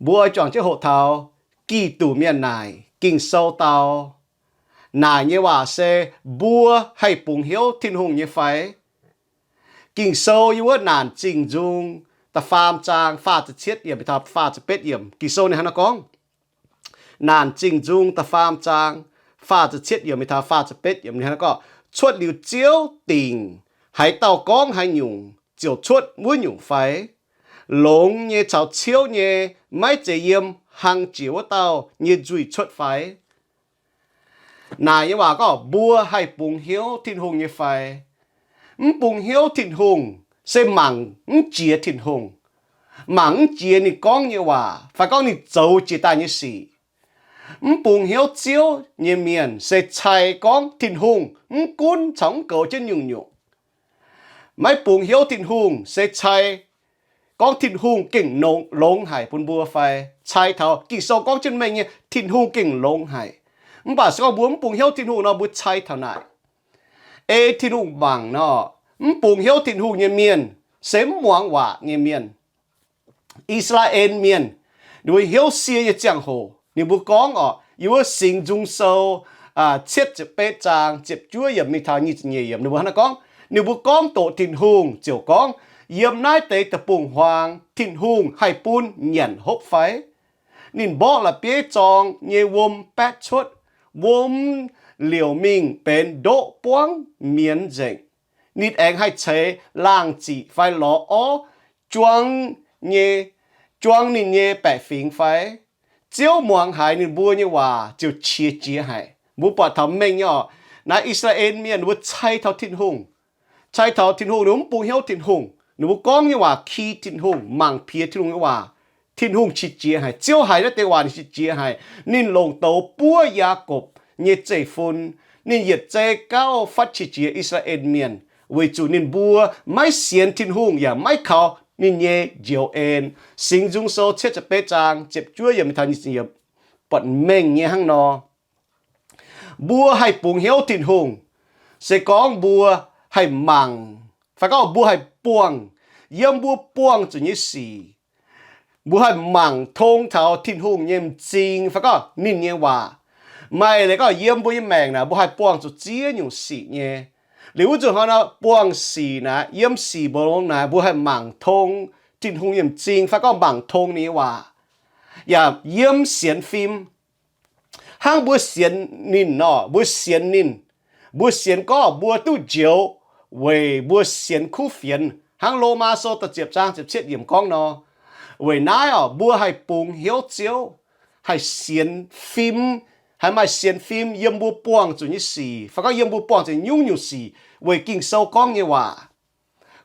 Mbuo oix juangc jienv hoqc taux Giduc mienh naaic Ging-Sou dau naaic nyei waac se mbuo haih bungx hnyouv Tin-Hungh nyei fai? Ging-Sou yiem wuov Naanc Zingh Nzung da'faam zaang faah ziepc cietv yiemc taux faah ziepc betv yiemc, Ging-Sou ninh hnangv naaiv gorngv. Naanc Zingh Nzung da'faam zaang faah ziepc cietv yiemc taux faah ziepc betv yiemc ninh hnangv naaiv gorngv, Cuotv liuz Ziouv dingc, haaix dauh gorngv haaix nyungc ziouc cuotv wuov nyungc fai? Longx nyei caux ciouv nyei maiv zeiz yiem hlang jiex wuov dauh nyei nzuih cuotv fai? Naaic nyei waac gorngv mbuo haih bungx hnyouv Tin-Hungh nyei fai? Mv bungx hnyouv Tin-Hungh se mangc mv jiex Tin-Hungh, mangc mv jiex ninh gorngv nyei waac fai gorngv ninh zoux jiex daaih nyei sic. Mv bungx hnyouv Ziouv nyei mienh se cai gorngv Tin-Hungh mv gunv caux mv goux jienv nyungc-nyungc. Maiv bungx hnyouv Tin-Hungh se cai gorngv Tin-Hungh gengh longx haic bun mbuo fai? Cai taux Ging-Sou gorngv jienv mengh nyei Tin-Hungh gengh longx haic. Mv baac se gorngv mbuo mv bungx hnyouv Tin-Hungh nor, mbuo cai taux naaic. Ei Tin-Hungh mangc nor, mv bungx hnyouv Tin-Hungh nyei mienh se mv muangx waac nyei mienh. I^saa^laa^en Mienh, ninh mbuo hnyouv sie nyei ziangh hoc ninh mbuo gorngv orqc, yiem wuov Singx Nzung Sou cietv ziepc betv zaang ziepc juov yiemc mingh taux nyic ziepc nyeic yiemc ninh mbuo hnangv naaiv gorngv, ninh mbuo gorngv doqc Tin-Hungh ziouc gorngv, Yiem naaiv deix deic-bung-huaang Tin-Hungh haih bun nyanc hopv fai? Ninh mborqv la'bieiv zorng nyei wuom baetv cuotv, wuom liouc mingh benx ndoqv buangv mienz nzengc. Ninh aengx haih ceix laangh ziqc fai lorz orv juang nyei, juang ninh nyei baeqc fingx fai? Ziouv muangx haiz ninh mbuo nyei waac ziouc qiex jiez haic. Mbuo buatc taux mengh nyei orqc, naaiv I^saa^laa^en Mienh ninh mbuo cai taux Tin-Hungh, cai taux Tin-Hungh, ninh mbuo mv bungx hnyouv Tin-Hungh, ninh mbuo gorngv nyei waac ki Tin-Hungh, mangc piex Tin-Hungh nyei waac. Tin-Hungh qiex jiez haic. Ziouv haiz naaiv deix waac ninh qiex jiez haic. Ninh longc douz buov Yaakopv nyei zeiv-fun. Ninh yietc zei gauh fatv qiex jiez I^saa^laa^en Mienh weic zuqc ninh mbuo maiv sienx Tin-Hungh yaac maiv kaux ninh nyei njoux en. Singx Nzung Sou cietv ziepc betv zaang ziepc juov yiemc taux nyic ziepc yiemc buatc mengh nyei hnangv nor. Mbuo haih bungx hnyouv Tin-Hungh se gorngv mbuo haih mangc, fai gorngv mbuo haih buangh, yiem mbuo buangh zuqc nyei sic, mbuo haih mangc tong taux Tin-Hungh nyei m'zing fai gorngv ninh nyei waac. Maaih leiz gorngv yiem mbuo nyei maengc naaic mbuo haih buangh zuqc ziex nyungc sic nyei. Liuz wuov nzunc hnoi nor buangh sic naaic, yiem sic mbu'longx naaic mbuo haih mangc tong Tin-Hungh nyei m'zing fai gorngv mangc tong ninh nyei waac, yaac yiem sienx fim. Hnangv mbuo sienx ninh nor, mbuo sienx ninh, mbuo sienx gorngv mbuo duqv njoux weic mbuo sienx kuv fienx, hnangv Lomaa Sou da'ziepc zaang ziepc cietv yiemc gorngv nor. Weic naaiv orqc, mbuo haih bungx hnyouv Ziouv, haih sienx fim, haih maaih sienx fim yiem mbuo buangh zuqc nyei sic fai gorngv yiem mbuo buangh zuqc nyungc-nyungc sic weic Ging-Sou gorngv nyei waac.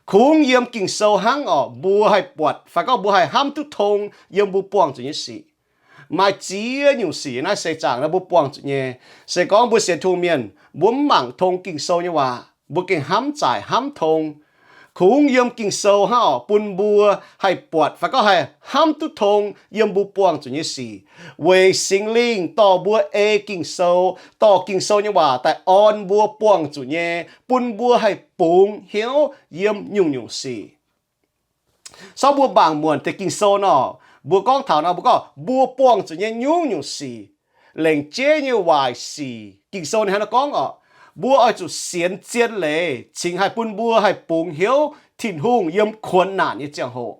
Kungx yiem Ging-Sou hnangv orqc, mbuo haih buatc fai gorngv mbuo haih hnamv duqv tong yiem mbuo buangh zuqc nyei sic. Maaih ziex nyungc sic naaiv seix zaangc naaiv mbuo buangh zuqc nyei. Se gorngv mbuo sienx Tin-Hungh mienh, mbuo mv mangc tong Ging-Sou nyei waac, mbuo gengh hnamv zaaic hnamv tong. Kungx yiem Ging-Sou hnangv orqc, bun mbuo haih buatc fai gorngv haih hnamv duqv tong yiem mbuo buangh zuqc nyei sic, weic Singx Lingh dorh mbuo ei Ging-Sou, dorh Ging-Sou nyei waac daaih orn mbuo buangh zuqc nyei, bun mbuo haih bungx hnyouv yiem nyungc-nyungc sic. Sorv mbuo mangc muonc deix Ging-Sou nor, mbuo gorngv taux nor, mbuo gorngv mbuo buangh zuqc nyei nyungc-nyungc sic, lengc jeiv nyei waaic sic, Ging-Sou ninh hnangv naaiv gorngv orqc, mbuo oix zuqc sienx zien leiz cingx haih bun mbuo haih bungx hnyouv Tin-Hungh yiem kuonx naanc nyei ziangh hoc.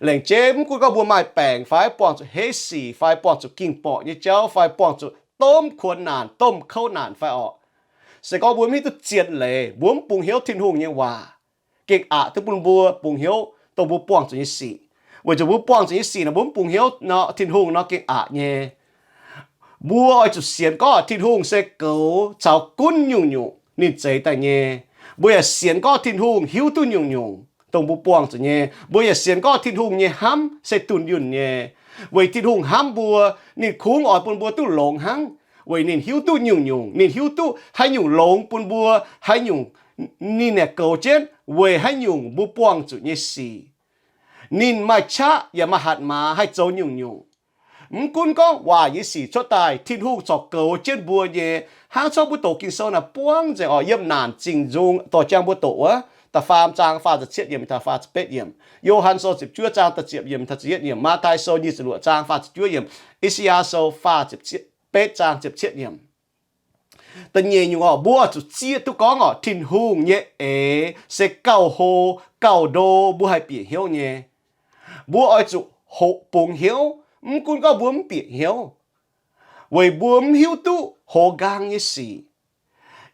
Lengc jeiv mv gunv gorngv mbuo maaih baengc fai buangh zuqc heiv sic fai buangh zuqc ging-borqc nyei jauv fai buangh zuqc domh kuonx naanc domh kouv naanc fai orqc, se gorngv mbuo mv hiuv duqv zien leiz, mbuo mv bungx hnyouv Tin-Hungh nyei waac, gengh aqc duqv bun mbuo bungx hnyouv dongh mbuo buangh zuqc nyei sic. Weic zuqc mbuo buangh zuqc nyei sic naaic mbuo mv bungx hnyouv nor, Tin-Hungh nor gengh aqc nyei. Mbuo oix zuqc sienx gorngv Tin-Hungh se goux caux gunv nyungc-nyungc ninh zeix daaih nyei. Mbuo yaac sienx gorngv Tin-Hungh hiuv duqv nyungc-nyungc dongh mbuo buangh zuqc nyei. Mbuo yaac sienx gorngv Tin-Hungh nyei hnamv se dunh yunh nyei, weic Tin-Hungh hnamv mbuo, ninh kungx oix bun mbuo duqv longx hnangv, weic ninh hiuv duqv nyungc-nyungc, ninh hiuv duqv haaix nyungc longx bun mbuo, haaix nyungc ninh yaac goux jienv, weic haaix nyungc mbuo buangh zuqc nyei sic. Ninh maaih qaqv yaac maaih hatc maaz haih zoux nyungc-nyungc. Mv gunv gorngv waaic nyei sic cuotv daaih, Tin-Hungh corc goux jienv mbuo nyei, hnangv cuotv mbuo doqc Ging-Sou naaic buangv nzengc orqc, yiem Naanc Zingh Nzung dorh jangx mbuo doqc wuov, da'faam zaang faah ziepc cietv yiemc taux faah ziepc betv yiemc, Yo^han Sou ziepc juov zaang da'ziepc yiemc taux ziepc yietv yiemc, Matv^tai Sou nyic ziepc luoqc zaang faah ziepc juov yiemc, I^saa^yaa Sou faah ziepc betv zaang ziepc cietv yiemc. Da'nyeic nyungc orqc, mbuo oix zuqc zieqv duqv gorngv orqc, Tin-Hungh nyei eix se gauh hlo, gauh ndo, mbuo haih bieqc hnyouv nyei. Mbuo oix zuqc hoqc bungx hnyouv, mv gunv gorngv mbuo mv bieqc hnyouv, weic mbuo mv hiuv duqv hoz nqaang nyei sic.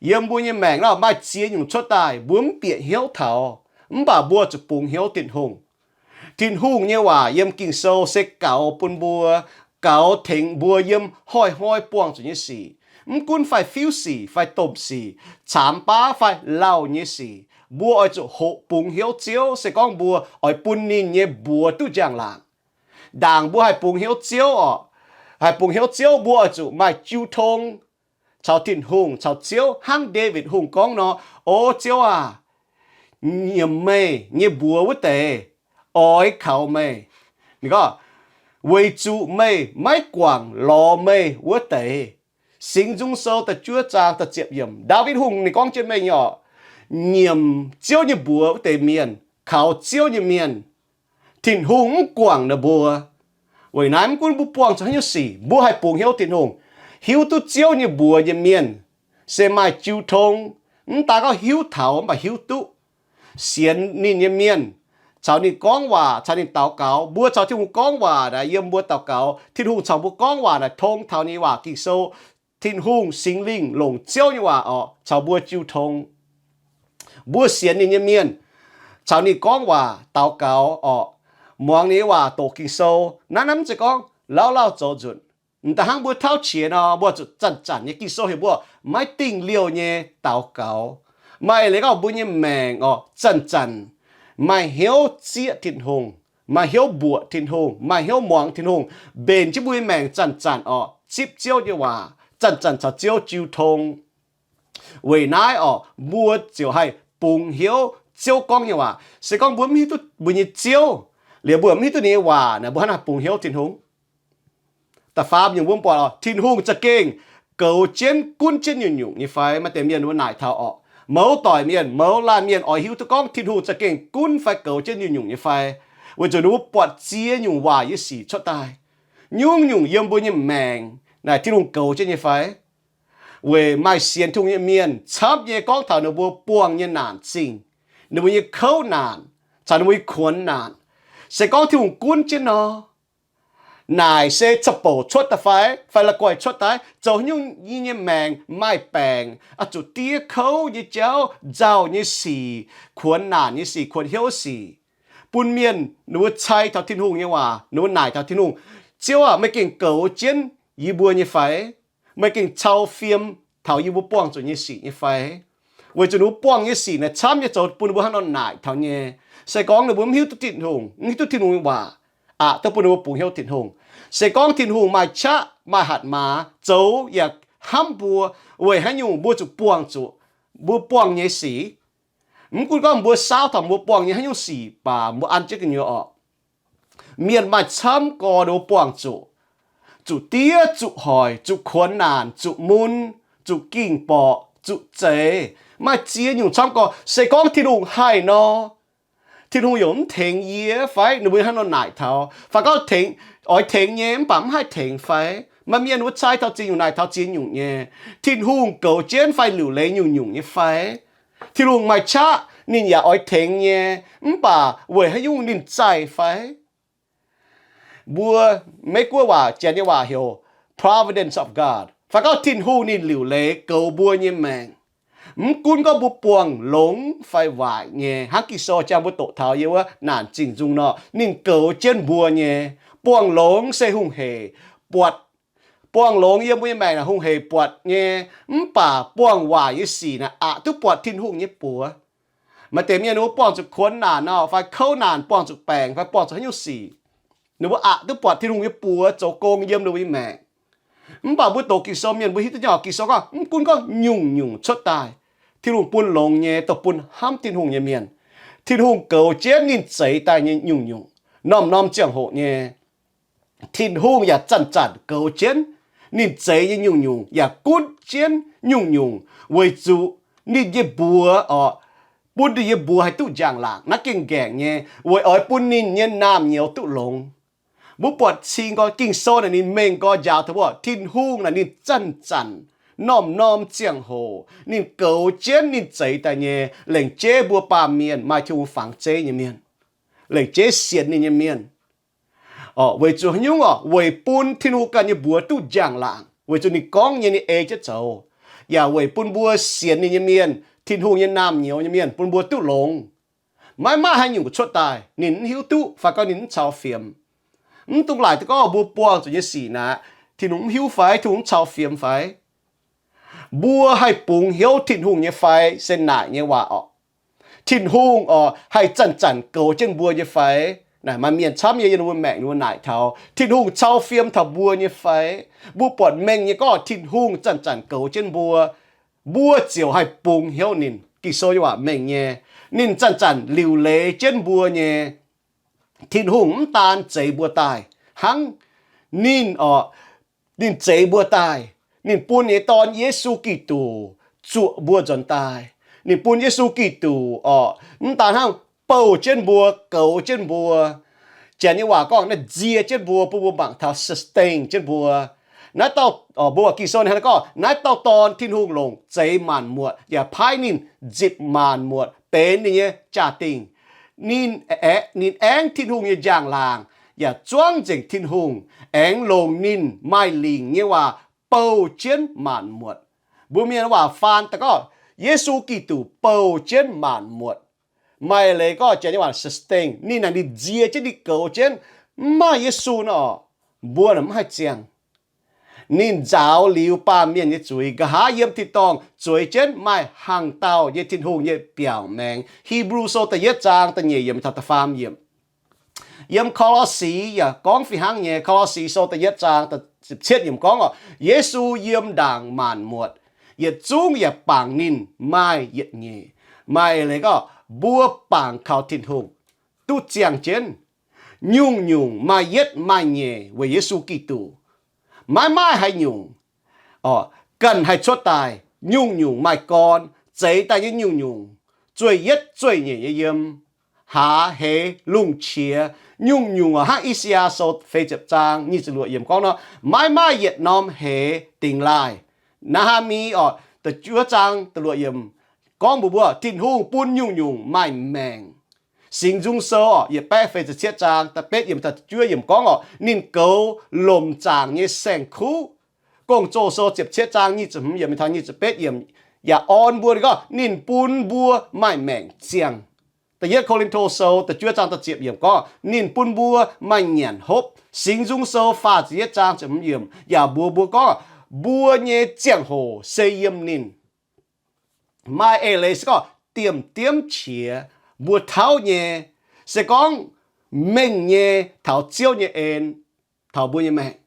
Yiem mbuo nyei maengc nor maaih ziex nyungc cuotv daaih mbuo mv bieqc hnyouv taux, mv baac mbuo zuqc bungx hnyouv Tin-Hungh. Tin-Hungh nyei waac yiem Ging-Sou se gaux bun mbuo, gaux tengx mbuo yiem hnoi-hnoi buangh zuqc nyei sic, mv gunv fai fiuv sic fai domh sic, caamx baav fai lauh nyei sic, mbuo oix zuqc hoqc bungx hnyouv Ziouv, se gorngv mbuo oix bun ninh nyei mbuox duqv njang-laangc. Ndaangc mbuo haih bungx hnyouv Ziouv orqc, haih bungx hnyouv Ziouv, mbuo oix zuqc maaih jiu tong caux Tin-Hungh, caux Ziouv, hnangv Ndaawitv Hungh gorngv nor, O Ziouv aah! Nyiemc meih nyei mbuox wuov deix oix kaux meih. Ninh gorngv, Weic zuqc meih maiv guangc lorz meih wuov deix. Singx Nzung Sou da'juov zaang da'ziepc yiemc, Ndaawitv Hungh ninh gorngv jienv mengh nyei orqc, nyiemc Ziouv nyei mbuox wuov deix mienh, kaux Ziouv nyei mienh, Tin-Hungh mv guangc ninh mbuo. Weic naaiv mv gunv mbuo buangh zuqc haaix nyungc sic, mbuo haih bungx hnyouv Tin-Hungh. Hiuv duqv Ziouv nyei mbuox nyei mienh se maaih jiu tong, mv daaih gorngv hiuv taux mv baac hiuv duqv. Sienx ninh nyei mienh, caux ninh gorngv waac, caux ninh daux gaux. Mbuo caux Tin-Hungh gorngv waac naaic, yiem mbuo daux gaux, Tin-Hungh caux mbuo gorngv waac naaic, tong taux ninh nyei waac Ging-Sou, Tin-Hungh Singx Lingh longc Ziouv nyei waac orqc caux mbuo jiu tong. Mbuo sienx ninh nyei mienh, caux ninh gorngv waac, daux gaux orqc, muangx ninh nyei waac doqc Ging-Sou, naaiv, naaiv mv zeiz gorngv lauh lauh zoux nzunc. M'daaih hnangv mbuo tauv qiex nor, mbuo zuqc zanc-zanc nyei, Ging-Sou heuc mbuo maiv dingh liouh nyei daux gaux. Maaih leiz gorngv mbuo nyei maengc orqc, zanc-zanc maaih hnyouv zieqv Tin-Hungh, maaih hnyouv mbuoqc Tin-Hungh, maaih hnyouv muangx Tin-Hungh, mbenc jienv mbuo nyei maengc zanc-zanc orqc zipv Ziouv nyei waac, zanc-zanc caux Ziouv jiu tong. Weic naaiv orqc, mbuo ziouc haih bungx hnyouv Ziouv gorngv nyei waac. Se gorngv mbuo mv hiuv duqv mbuo nyei Ziouv, liuz mbuo mv hiuv duqv ninh nyei waac naaic, mbuo hnangv naaic bungx hnyouv Tin-Hungh? Da'faam nyungc mbuo buatc orqc, Tin-Hungh za'gengh goux jienv gunv jienv nyungc-nyungc nyei fai? Maaih deix mienh mbuo naaic taux orqc, mouz doic mienh, mouz laanh mienh oix hiuv duqv gorngv Tin-Hungh za'gengh gunv fai goux jienv nyungc-nyungc nyei fai? Weic zuqc ninh mbuo buatc ziex nyungc waaic nyei sic cuotv daaih. Nyungc-nyungc yiem mbuo nyei maengc naaic Tin-Hungh goux jienv nyei fai? Weic maaih sienx Tin-Hungh nyei mienh camv nyei gorngv taux ninh mbuo buangh nyei naanc zingh, ninh mbuo nyei kouv naanc, caux ninh mbuo nyei kuonx naanc, se gorngv Tin-Hungh gunv jienv nor, naaic se ca'bouc cuotv daaih fai, fai la'guaih cuotv daaih? Zoux haaix nyungc yie nyei maengc maaih baengc, oix zuqc diev kouv nyei jauv, nzauh nyei sic, kuonx naanc nyei sic, kuonx hnyouv sic, bun mienh ninh mbuo cai taux Tin-Hungh nyei waac, ninh mbuo naaic taux Tin-Hungh, Ziouv aah, meih gengh goux jienv yie mbuo nyei fai? Meih gengh cau fiem taux yie mbuo buangh zuqc nyei sic nyei fai? Weic zuqc ninh mbuo buangh nyei sic naaic camv nyei zoux bun ninh mbuo hnangv nor naaic taux nyei. Se gorngv ninh mbuo mv hiuv duqv Tin-Hungh, mv hiuv duqv Tin-Hungh nyei waac, aqc duqv bun ninh mbuo bungx hnyouv Tin-Hungh. Se gorngv Tin-Hungh maaih qaqv maaih hatc maaz zoux yaac hnamv mbuo weic haaix nyungc mbuo zuqc buangh zuqc mbuo buangh nyei sic. Mv gunv gorngv mbuo saauv taux mbuo buangh nyei haaix nyungc sic baac mbuo an jienv gu'nyuoz orqc. Mienh maaih camv gorx ninh mbuo buangh zuqc, zuqc diev zuqc hoic, zuqc kuonx naanc, zuqc mun, zuqc ging-borqc, zuqc zeix, maaih ziex nyungc camv gorx. Se gorngv Tin-Hungh haih nor, Tin-Hungh yaac mv tengx yie fai? Ninh mbuo hnangv nor naaic taux. Fai gorngv tengx, oix tengx nyei mv baac mv haih tengx fai? Maaih mienh wuov cai taux ziex nyungc naaic taux ziex nyungc nyei. Tin-Hungh goux jienv fai liuc leiz nyungc-nyungc nyei fai? Tin-Hungh maaih qaqv, ninh yaac oix tengx nyei, mv baac weic haaix nyungc ninh zaih fai? Mbuo Meiv-Guoqv waac, Janx nyei waac heuc providence of God. Fai gorngv Tin-Hungh ninh liuc leiz goux mbuo nyei maengc. Mv gunv gorngv mbuo buangh longx fai waaic nyei, hnangv Ging-Sou jang mbuo doqc taux yiem wuov Naanc Zingh Nzung nor, ninh goux jienv mbuo nyei. Buangh longx se hungh heic buatc. Buangh longx yiem mbuo nyei maengc naaic hungh heic buatc nyei, mv baac buangh waaic nyei sic naaic aqc duqv buatc Tin-Hungh nyei buoz. Maaih deix mienh ninh mbuo buangh zuqc kuonx naanc nor, fai kouv naanc, buangh zuqc baengc, fai buangh zuqc haaix nyungc sic, ninh mbuo aqc duqv buatc Tin-Hungh nyei buoz zoux gong yiem ninh mbuo nyei maengc. Mv baac mbuo doqc Ging-Sou mienh mbuo hiuv duqv nyei, Ging-Sou gorngv mv gunv gorngv nyungc-nyungc cuotv daaih, Tin-Hungh bun longx nyei dongh bun hnamv Tin-Hungh nyei mienh. Tin-Hungh goux jienv ninh zeix daaih nyei nyungc-nyungc, norm-norm ziangh hoc nyei. Tin-Hungh yaac zanc-zanc goux jienv ninh zeix nyei nyungc-nyungc, yaac gunv jienv nyungc-nyungc, weic zuqc ninh nyei mbuox orqc, bun ninh nyei mbuox haih duqv njang-laangc, naaiv gengh ngaengc nyei, weic oix bun ninh nyei naamh nyouz duqv longx. Mbuo buatc cing gorx Ging-Sou naaic ninh mengh gorx njaaux taux mbuo, Tin-Hungh naaic ninh zanc-zanc, norm-norm ziangh hoc ninh goux jienv ninh zeix daaih nyei, lengc jeiv mbuo baamh mienh maaih Tin-Hungh fangx zeiv nyei mienh, lengc jeiv sienx ninh nyei mienh. Orqc, weic zuqc haaix nyungc orqc? Weic bun Tin-Hungh ganh nyei mbuox duqv njang-laangc, weic zuqc ninh gorngv nyei ninh ei jienv zoux, yaac weic bun mbuo sienx ninh nyei mienh, Tin-Hungh nyei naamh nyouz nyei mienh, bun mbuo duqv longx. Maiv maaih haaix nyungc cuotv daaih ninh mv hiuv duqv fai gorngv ninh mv cau fiemx. Mv dungx laaic duqv gorngv mbuo buangh zuqc nyei sic naaic, Tin-Hungh mv hiuv fai, Tin-Hungh mv cau fiemx fai? Mbuo haih bungx hnyouv Tin-Hungh nyei fai se naaic nyei waac orqc? Tin-Hungh orqc haih zanc-zanc goux jienv mbuo nyei fai? Naaic maaih mienh camv nyei yiem ninh mbuo maengc ninh mbuo naaic taux Tin-Hungh cau fiem taux mbuo nyei fai? Mbuo buatc mengh nyei gorngv Tin-Hungh zanc-zanc goux jienv mbuo, mbuo ziouc haih bungx hnyouv ninh. Ging-Sou nyei waac mengh nyei, ninh zanc-zanc liuc leiz jienv mbuo nyei. Tin-Hungh mv daan zeix mbuo daaih hnangv, ninh orqc, ninh zeix mbuo daaih, ninh bun nyei Dorn Yesu Giduc zuoqc mbuo nzuonx daaih. Ninh bun Yesu Giduc orqc mv daan hnangv bouh jienv mbuo, goux jienv mbuo. Janx nyei waac gorngv naaiv nzie jienv mbuo, bun mbuo mangc taux sustain jienv mbuo. Naaiv dauh, mbuo waac Ging-Sou ninh hnangv naaiv gorngv, naaiv dauh Dorn Tin-Hungh longc zeix maanc muotc yaac paaiv ninh nzipc maanc muotc benx ninh nyei jaa-dingh. Ninh, ninh aengv Tin-Hungh nyei njang-laangc yaac zuangv nzengc Tin-Hungh, aengx longc ninh maaih lingc nyei waac bouh jienv maanc muotc. Mbuo mienh waac faan daaih gorngv Yesu Giduc bouh jienv maanc muotc. Maaih leiz gorngv janx nyei waac sustain, ninh naaic ninh nzie jienv, ninh goux jienv. Mv maaih Yesu nor, mbuo naaic mv haih ziangh. Ninh nzaaux liuz baamh mienh nyei zuiz, nqa'haav yiem tin-dorngh zueiz jienv maaih hnaangx-daauh nyei Tin-Hungh nyei biaux maengx. Hipv^lu Sou da'yietv zaang da'nyeic yiemc taux da'faam yiemc. Yiem Ko^lo^si yaac gorngv fih hnangv nyei. Ko^lo^si Sou da'yietv zaang da'ziepc cietv yiemc gorngv orqc, Yesu yiem ndaangc maanc muotc, yietc zungv yaac bangc ninh maaih yietc nyeic. Maaih leiz gorngv mbuo bangc kaux Tin-Hungh duqv ziangh jienv. Nyungc-nyungc maaih yietv maaih nyeic weic Yesu Giduc. Maiv maaih haaix nyungc orqc ganh haih cuotv daaih. Nyungc-nyungc maaih gorn, zeix daaih nyei nyungc-nyungc, zueih yietv zueih nyeic nyei yiem, haaz, heix, lungh qiex, nyungc-nyungc orqc. Hnangv I^saa^yaa Sou feix ziepc zaang nyic ziepc luoqc yiemc gorngv nor, maiv maaih yietc norm heix dingx laaih. Naa^haa^mi orqc, da'juov zaang da'luoqc yiemc gorngv mbuox mbuo Tin-Hungh bun nyungc-nyungc maaih maengc. Singx Nzung Sou orqc, yietc baeqv feix ziepc cietv zaang da'betv yiemc taux da'juov yiemc gorngv orqc, ninh goux lomc zaangc nyei saeng-kuv. Gong-Zoh Sou ziepc cietv zaang nyic ziepc hmz yiemc taux nyic ziepc betv yiemc yaac orn mbuo, ninh gorngv ninh bun mbuo maaih maengc ziangh. Da'yietv Ko^lin^to Sou da'juov zaang da'ziepc yiemc gorngv ninh bun mbuo maaih nyanc hopv. Singx Nzung Sou faah ziepc yietv zaang ziepc hmz yiemc yaac mbuox mbuo gorngv mbuo nyei ziangh hoc se yiem ninh. Maaih eix leiz se gorngv diemv-diemv qiex mbuo tauv nyei, se gorngv mengh nyei taux Ziouv nyei en taux mbuo nyei maengc.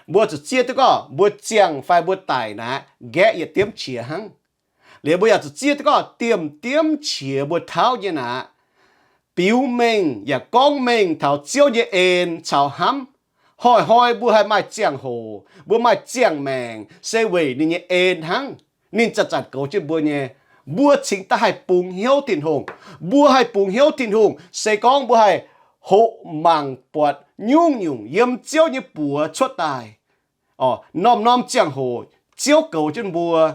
Mbuo zuqc zieqv duqv gorngv mbuo ziangh fai mbuo daic naaic, nqaeqv yietc diemv qiex hnangv. Liuz mbuo yaac zuqc zieqv duqv gorngv diemv-diemv qiex mbuo tauv nyei naaic, biux mengh yaac gorngv mengh taux Ziouv nyei en caux hnamv. Hnoi-hnoi mbuo haih maaih ziangh hoc, mbuo maaih ziangh maengc, se weic ninh nyei en hnangv. Ninh zanc-zanc goux jienv mbuo nyei. Mbuo cingx daaih haih bungx hnyouv Tin-Hungh. Mbuo haih bungx hnyouv Tin-Hungh se gorngv mbuo haih hoqc mangc buatc nyungc-nyungc yiem Ziouv nyei buoz cuotv daaih. Orqc, norm-norm ziangh hoc Ziouv goux jienv mbuo.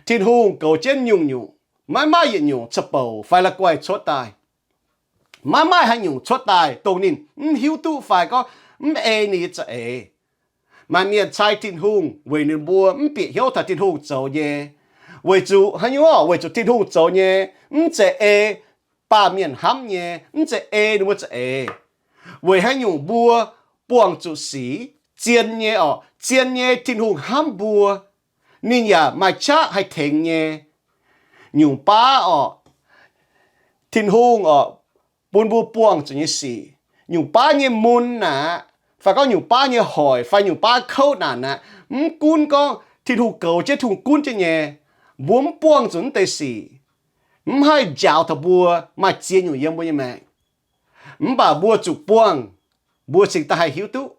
Tin-Hungh goux jienv nyungc-nyungc, maiv maaih yietc nyungc ca'bouc fai la'guaih cuotv daaih. Maiv maaih haaix nyungc cuotv daaih dongh ninh mv hiuv duqv fai gorngv mv ei ninh nyei za'eix. Maaih mienh cai Tin-Hungh weic ninh mbuo mv bieqc hnyouv taux Tin-Hungh zoux nyei. Weic zuqc haaix nyungc orqc? Weic zuqc Tin-Hungh zoux nyei mv zeiz ei baamh mienh hnamv nyei, mv zeiz ei ninh mbuo za'eix. Weic haaix nyungc mbuo buangh zuqc sic? Zien nyei orqc, zien nyei Tin-Hungh hnamv mbuo, ninh yaac maaih qaqv haih tengx nyei. Nyungc baav orqc, Tin-Hungh orqc, bun mbuo buangh zuqc nyei sic, nyungc baav nyei mun naaic, fai gorngv nyungc baav nyei hoic fai nyungc baav kouv naanc naaic, mv gunv gorngv Tin-Hungh goux jienv, Tin-Hungh gunv jienv nyei, mbuo mv buangh zuqc naaiv deix sic, mv haih njaaux taux mbuo maaih ziex nyungc yiem mbuo nyei maengc. Mv baac mbuo zuqc buangh, mbuo cingx daaih haih hiuv duqv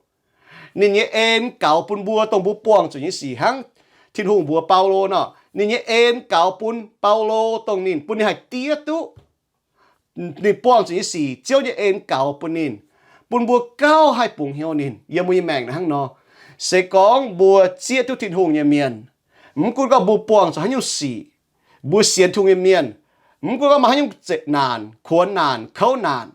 ninh nyei en gaux bun mbuo dongh mbuo buangh zuqc nyei sic hnangv. Tin-Hungh mbuox Baulo nor, ninh nyei en gaux bun Baulo, dongh ninh bun ninh haih diev duqv ninh buangh zuqc nyei sic, Ziouv nyei en gaux bun ninh, bun mbuo gauh haih bungx hnyouv ninh. Yiem mbuo nyei maengc naaiv hnangv nor, se gorngv mbuo zieqv duqv Tin-Hungh nyei mienh, mv gunv gorngv mbuo buangh zuqc haaix nyungc sic, mbuo sienx Tin-Hungh nyei mienh, mv gunv gorngv maaih haaix nyungc zeqc naanc, kuonx naanc, kouv naanc,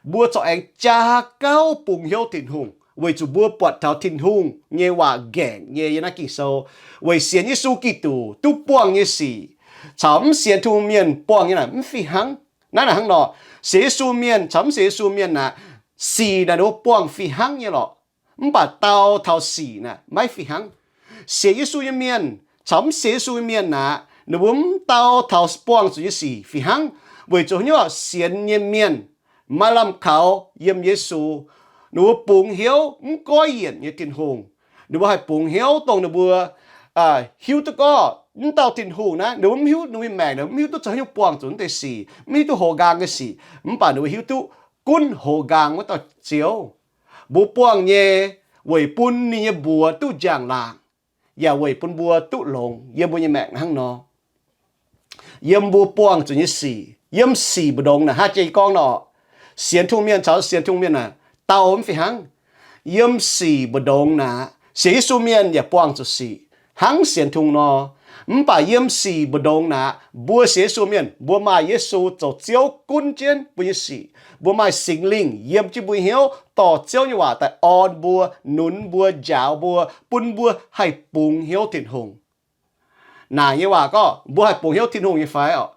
mbuo corc aengx jaa gauh bungx hnyouv Tin-Hungh, weic zuqc mbuo buatc taux Tin-Hungh nyei waac nqaengc nyei yiem naaiv Ging-Sou, weic sienx Yesu Giduc duqv buangh nyei sic, caux mv sienx Tin-Hungh mienh buangh nyei naaic mv fih hnangv. Naaiv naaic hnangv nor, sienx Yesu mienh caux mv sienx Yesu mienh aeqv, sic naaic ninh mbuo buangh fih hnangv nyei lorqc. Mv baac dau taux sic naaic maiv fih hnangv. Sienx Yesu nyei mienh caux mv sienx Yesu nyei mienh aeqv, ninh mbuo mv dau taux buangh zuqc nyei sic fih hnangv, weic zuqc haaix nyungc, sienx nyei mienh maaih lamh kaux yiem Yesu. Ninh mbuo bungx hnyouv mv goiv yienc nyei Tin-Hungh. Ninh mbuo haih bungx hnyouv dongh ninh mbuo hiuv duqv gorngv mv dauh Tin-Hungh naaiv ninh mbuo mv hiuv, ninh mbuo nyei maengc ninh mv hiuv duqv zoux haaix nyungc buangh zuqc naaiv deix sic, mv hiuv duqv hoz nqaang nyei sic, mv baac ninh mbuo hiuv duqv gunv hoz nqaang wuov dauh Ziouv. Mbuo buangh nyei weic bun ninh nyei mbuox duqv njang-laangc, yaac weic bun mbuo duqv longx. Yiem mbuo nyei maengc hnangv nor, yiem mbuo buangh zuqc nyei sic, yiem sic mbu'ndongx naaic, hnangv jiex gorngv nor, sienx Tin-Hungh mienh caux sienx Tin-Hungh mienh naaic dau mv fih hnangv. Yiem sic mbu'ndongx naaic, sienx Yesu mienh yaac buangh zuqc sic hnangv sienx Tin-Hungh nor. Mv baac yiem sic mbu'ndongx naaic, mbuo sienx Yesu mienh, mbuo maaih Yesu zoux Ziouv gunv jienv mbuo nyei sic. Mbuo maaih Singx Lingh yiem jienv mbuo hnyouv dorh Ziouv nyei waac daaih orn mbuo, nunz mbuo, njaaux mbuo, bun mbuo haih bungx hnyouv Tin-Hungh. Naaic nyei waac gorngv mbuo haih bungx hnyouv Tin-Hungh nyei fai orqc?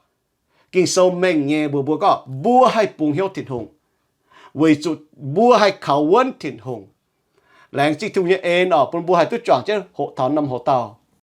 Ging-Sou mengh nyei mbuox mbuo gorngv mbuo haih bungx hnyouv Tin-Hungh, weic zuqc mbuo haih kaux wuonv Tin-Hungh. Laengz zingh Tin-Hungh nyei en orqc, bun mbuo haih duqv juangc jienv hoqc taux norm hoc-dauh.